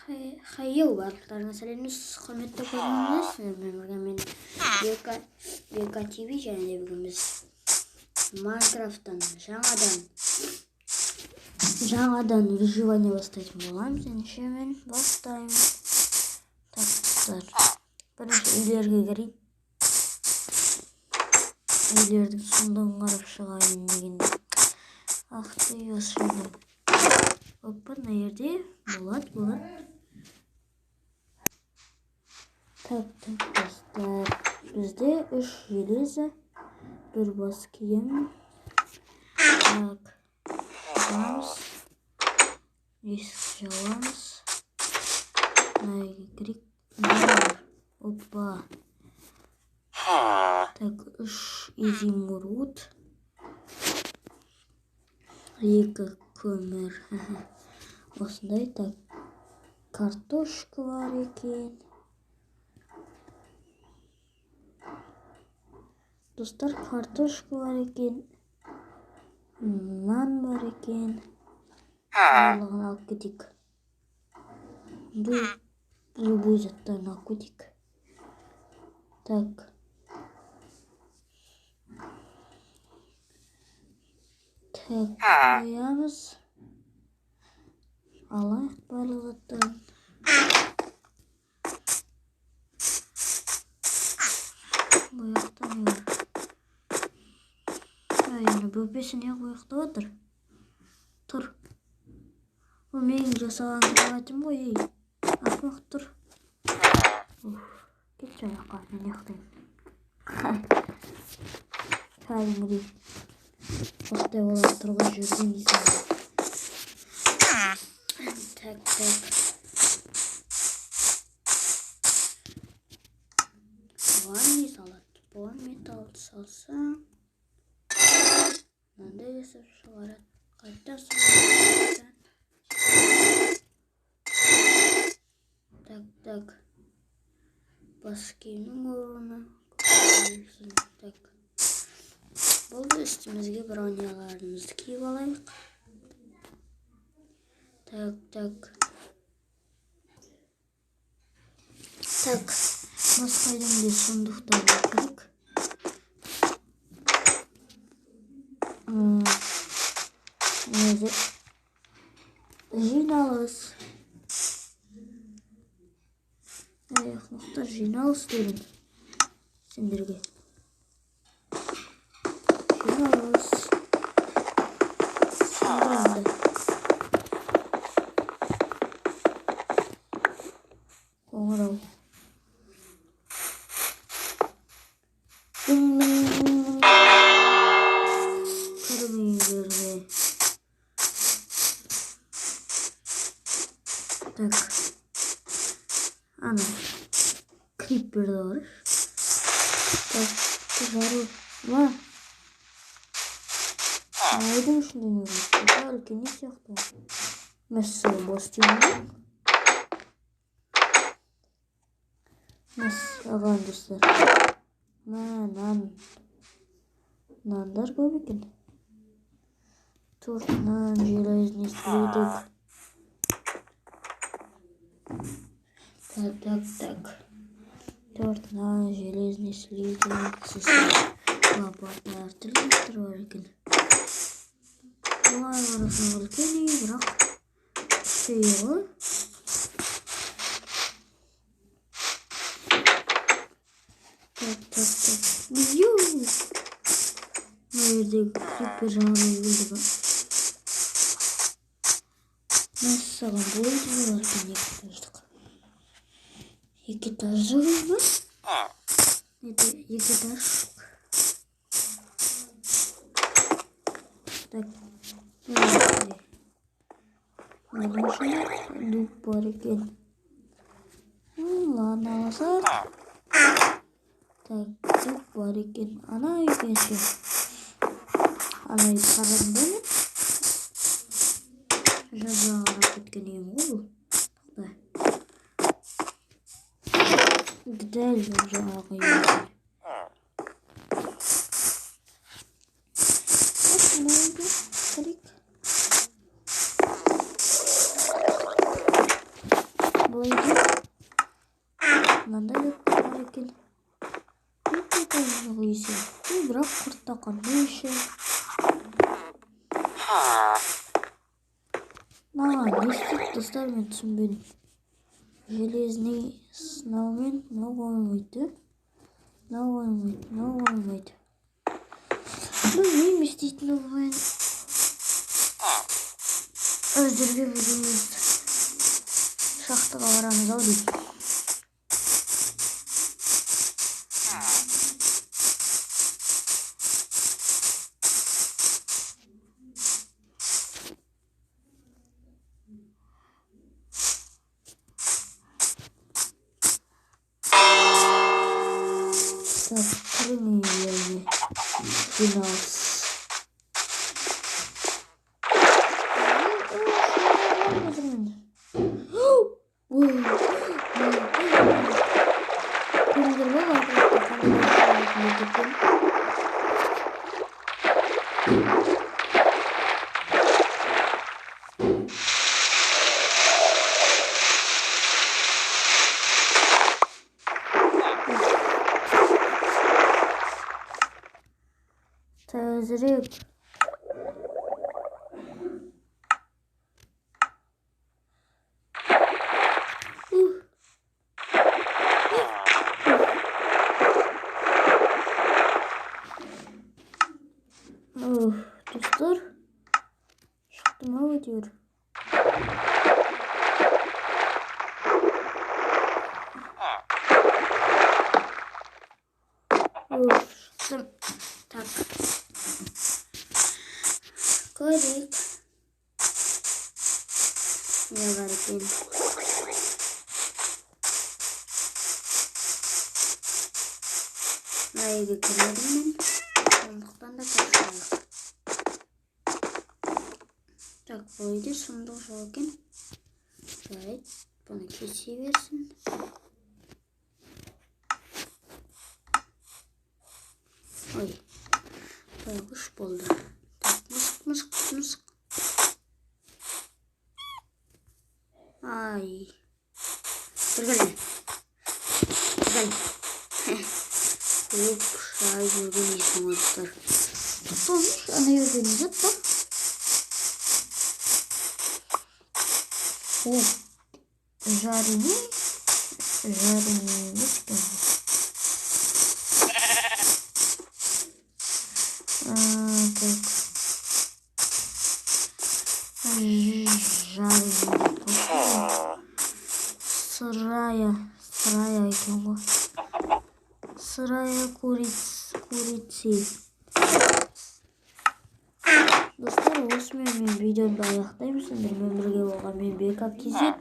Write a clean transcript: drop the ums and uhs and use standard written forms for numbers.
Хайо, барлықтарыңа сәлемдес, құрметті көрермендер. Сіздермен бірге мен Бека ТВ, және де бүгін біз Майнкрафттан жаңадан выживание бастайтын боламыз. Ендеше мен бастаймын. Так, достар, бірінші үйлерге кірейік. Үйлердің сұмдығын қарап шығайын дегенде. Ах ты, осы жерде. Опа, мына жерде болады, болады. Так, так, достар. Бізде 3 железо, 1 бас киім. Так, жабамыз. Есік жабамыз. Мына жерге кірейік. Опа. Так, 3 изумруд. 2 көмір. Осындай. Так, картошка бар екен. Достар, картошка бар екен. Нан бар екен. Барлығын алып кетейік. Любой заттарын алып кетейік. Так. Так, қоямыз. Алайық барлық заттарын. Бұл жақта не бар? Ай, ана бөпесі не ұйықтап отыр? Тұр. Бұл менің жасаған кроватім ғой, ей. Ақымақ тұр. Уф, кетші аяққа, мен ұйықтаймын. Кәдімгідей. Осындай олар тұрғызып жүрген дейсің ғой. Так, так. Бұған не салады? Бұған металл салсаң, мынандай жасап шығарады. Қайта салады. Так, так. Бас киімнің орны. Так. Болды, үстімізге броняларымызды киіп алайық. Так, так. Так, басқа үйдің де сундуктарға кірейік. Өзі жиналыс. Эй, ақымақтар, жиналыс дедім сендерге. Жиналыс. Сонда. Қоңырау. Кірмей. Так. Ана. Крипперді бар. Так, жару. Ма. Айдың ішінде не бар? Үлкен не сияқты. Мәссаған, бос тиімді. Мәссаған, достар. Мә, нан. Нандар көп екен. 4 нан, железный слиток. Так, так, так. 4 нан, железный слиток. Сосын лопата, әртүрлі заттар бар екен. Былай қарасаң үлкен үй, бірақ кіші үй ғой. Так, так, так. Ю! Мына жердегі криппер жаңадан өлді ба? Мәссаған, бұл үйде не бар екен? 2 этаждық. 2 этаждық үй ма? Это 2 этаж. Так. Мынаның ішінде дуб бар екен. Ладно, аласақ. Так, дуб бар екен. Ана үйге ше. Ана үйді қарадым ба мен? Жаңа қарап кеткен үйім ғой бұл. Тоқта. Дәл жаңағы үйім екен. Мына үйге кірейік. Мынандай заттар бар екен. Өте жоқ үй сияқты, бірақ құрттақандай еще. Маған не істейді, достар, мен түсінбедім. Железный сынаумен мынау қойылмайды. Мынау қойылмайды, мынау қойылмайды. Білмеймін, не істейтінін онымен. Әзірге өзіміз шахтаға барамыз ау деймін. Так, кірмей жерге жиналыс. Көрдіңдер ме, Майнкрафтта қандай нәрселер екен? Тезірек. Достар, шықтым ау әйтеуір. Шықтым. Так. Көрейік. Не бар екен? Мына үйге кірмедім мен. Сондықтан да тапсырайық. Так, бұл үйде сұмдық жоқ екен. Жарайды, бұны кесе берсін. Ой, қойғыш болды. Так, мысық, мысық, мысық. Ай. Бір кел. Бір кел. Қуып шай жүрген дейсің ғой, достар. Тоқтаңызшы, ана жерде не зат бар? О, жареный, жареный емес екен бұл. Так. Жареный. Сырая, сырая екен ғой. Сырая курицы. Достар, осымен мен видеомды аяқтаймын. Сендермен бірге болған мен Бека KZ.